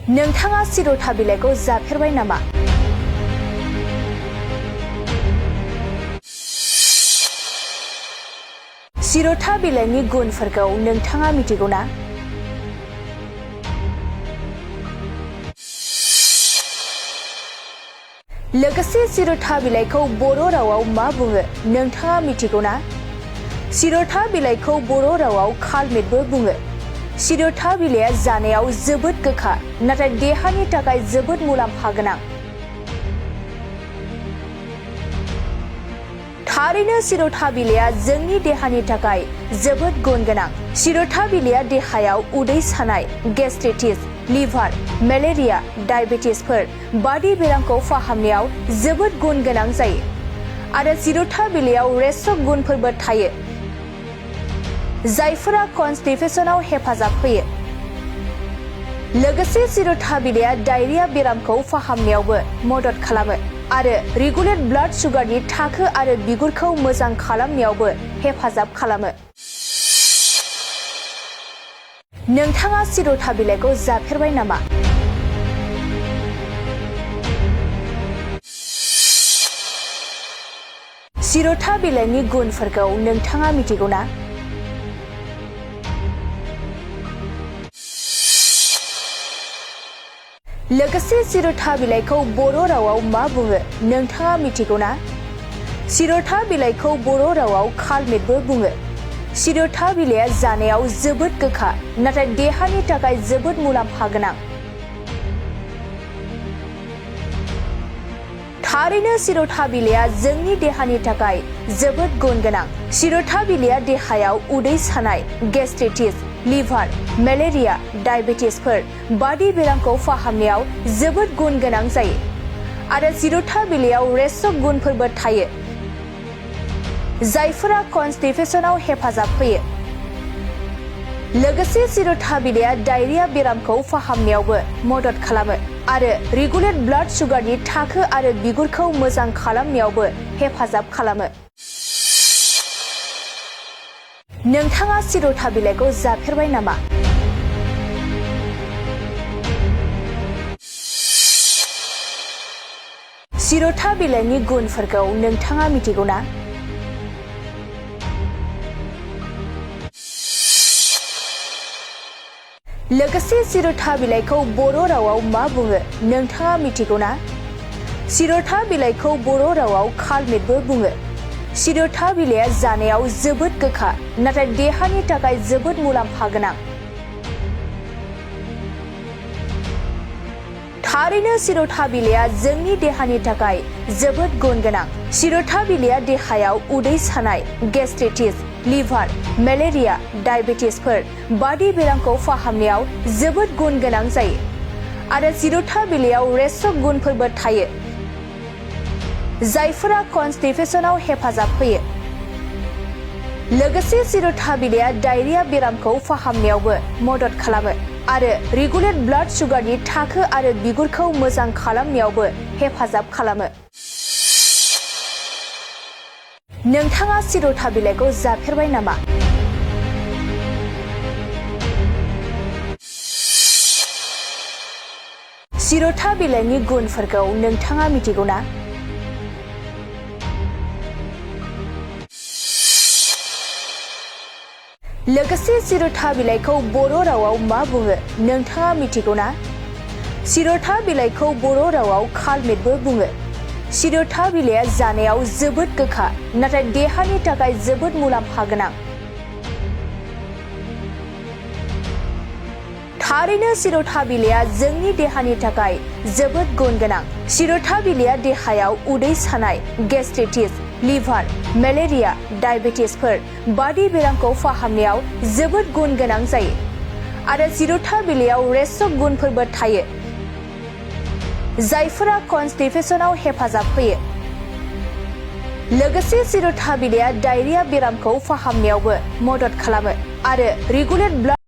नोंथाङा चिरता बिलाइखौ जाफेरबाय नामा? चिरता बिलाइनि गुनफोरखौ नोंथाङा मिथिगौ ना? लोगोसे चिरता बिलाइखौ बर' रावाव मा बुङो नोंथाङा मिथिगौ ना? चिरता बिलाइखौ बर' रावाव खालमेटबो बुङो। चिरता बिलाइया जानायाव जोबोद गोखा, नाथाय देहानि थाखाय जोबोद मुलाम्फा गोनां। थारैनो चिरता बिलाइया जोंनि देहानि थाखाय जोबोद गुन गोनां। चिरता बिलाइया देहायाव उदै सानाय, गेस्ट्राइटिस, लिभार, मेलेरिया, डायबेटिसफोर बायदि बेरामखौ फाहामनायाव जोबोद गुन गोनां जायो। आरो चिरता बिलाइयाव रेचक गुनफोरबो थायो, जायफोरा कन्स्टिपेशनाव हेफाजाब होयो। लोगोसे चिरता बिलाइया डायरिया बेरामखौ फाहामनायावबो मदद खालामो आरो रेगुलेट ब्लाड सुगारनि थाखो आरो बिगुरखौ मोजां खालामनायावबो हेफाजाब खालामो। नोंथाङा चिरता बिलाइखौ जाफेरबाय नामा? चिरता बिलाइनि गुनफोरखौ नोंथाङा मिथिगौ ना? लोगोसे चिरता बिलाइखौ बर' रावाव मा बुङो नोंथाङा मिथिगौ ना? चिरता बिलाइखौ बर' रावाव खालमेटबो बुङो। चिरता बिलाइया जानायाव जोबोद गोखा, नाथाय देहानि थाखाय जोबोद मुलाम्फा गोनां। थारैनो चिरता बिलाइया जोंनि देहानि थाखाय जोबोद गुन गोनां। चिरता बिलाइया देहायाव उदै सानाय, गेस्ट्राइटिस, लिभार, मेलेरिया, डायबेटिसफोर बायदि बेरामखौ फाहामनायाव जोबोद गुन गोनां जायो। आरो चिरता बिलाइयाव रेचक गुनफोरबो थायो, जायफोरा कन्स्टिपेशनाव हेफाजाब होयो। लोगोसे चिरता बिलाइया डायरिया बेरामखौ फाहामनायावबो मदद खालामो आरो रेगुलेट ब्लाड सुगारनि थाखो आरो बिगुरखौ मोजां खालामनायावबो हेफाजाब खालामो। नोंथाङा चिरता बिलाइखौ जाफेरबाय नामा? चिरता बिलाइनि गुनफोरखौ नोंथाङा मिथिगौ ना? लोगोसे चिरता बिलाइखौ बर' रावाव मा बुङो नोंथाङा मिथिगौ ना? चिरता बिलाइखौ बर' रावाव खालमेटबो बुङो। चिरता बिलाइया जानायाव जोबोद गोखा, नाथाय देहानि थाखाय जोबोद मुलाम्फा गोनां। थारैनो चिरता बिलाइया जोंनि देहानि थाखाय जोबोद गुन गोनां। चिरता बिलाइया देहायाव उदै सानाय, गेस्ट्राइटिस, लिभार, मेलेरिया, डायबेटिसफोर बायदि बेरामखौ फाहामनायाव जोबोद गुन गोनां जायो। आरो चिरता बिलाइयाव रेचक गुनफोरबो थायो, जायफोरा कन्स्टिपेशनाव हेफाजाब होयो। लोगोसे चिरता बिलाइया डायरिया बेरामखौ फाहामनायावबो मदद खालामो आरो रेगुलेट ब्लाड सुगारनि थाखो आरो बिगुरखौ मोजां खालामनायावबो हेफाजाब खालामो। नोंथाङा चिरता बिलाइखौ जाफेरबाय नामा? चिरता बिलाइनि गुनफोरखौ नोंथाङा मिथिगौ ना? लोगोसे चिरता बिलाइखौ बर' रावाव मा बुङो नोंथाङा मिथिगौ ना? चिरता बिलाइखौ बर' रावाव खालमेटबो बुङो। चिरता बिलाइया जानायाव जोबोद गोखा, नाथाय देहानि थाखाय जोबोद मुलाम्फा गोनां। थारैनो चिरता बिलाइया जोंनि देहानि थाखाय जोबोद गुन गोनां। चिरता बिलाइया देहायाव उदै सानाय, गेस्ट्राइटिस, लिभार, मेलेरिया, डायबेटिसफोर बायदि बेरामखौ फाहामनायाव जोबोद गुन गोनां जायो। आरो चिरता बिलाइयाव रेचक गुनफोरबो थायो, जायफोरा कन्स्टिपेशनाव हेफाजाब होयो। लोगोसे चिरता बिलाइया डायरिया बेरामखौ फाहामनायावबो मदद खालामो आरो रेगुलेट ब्लाड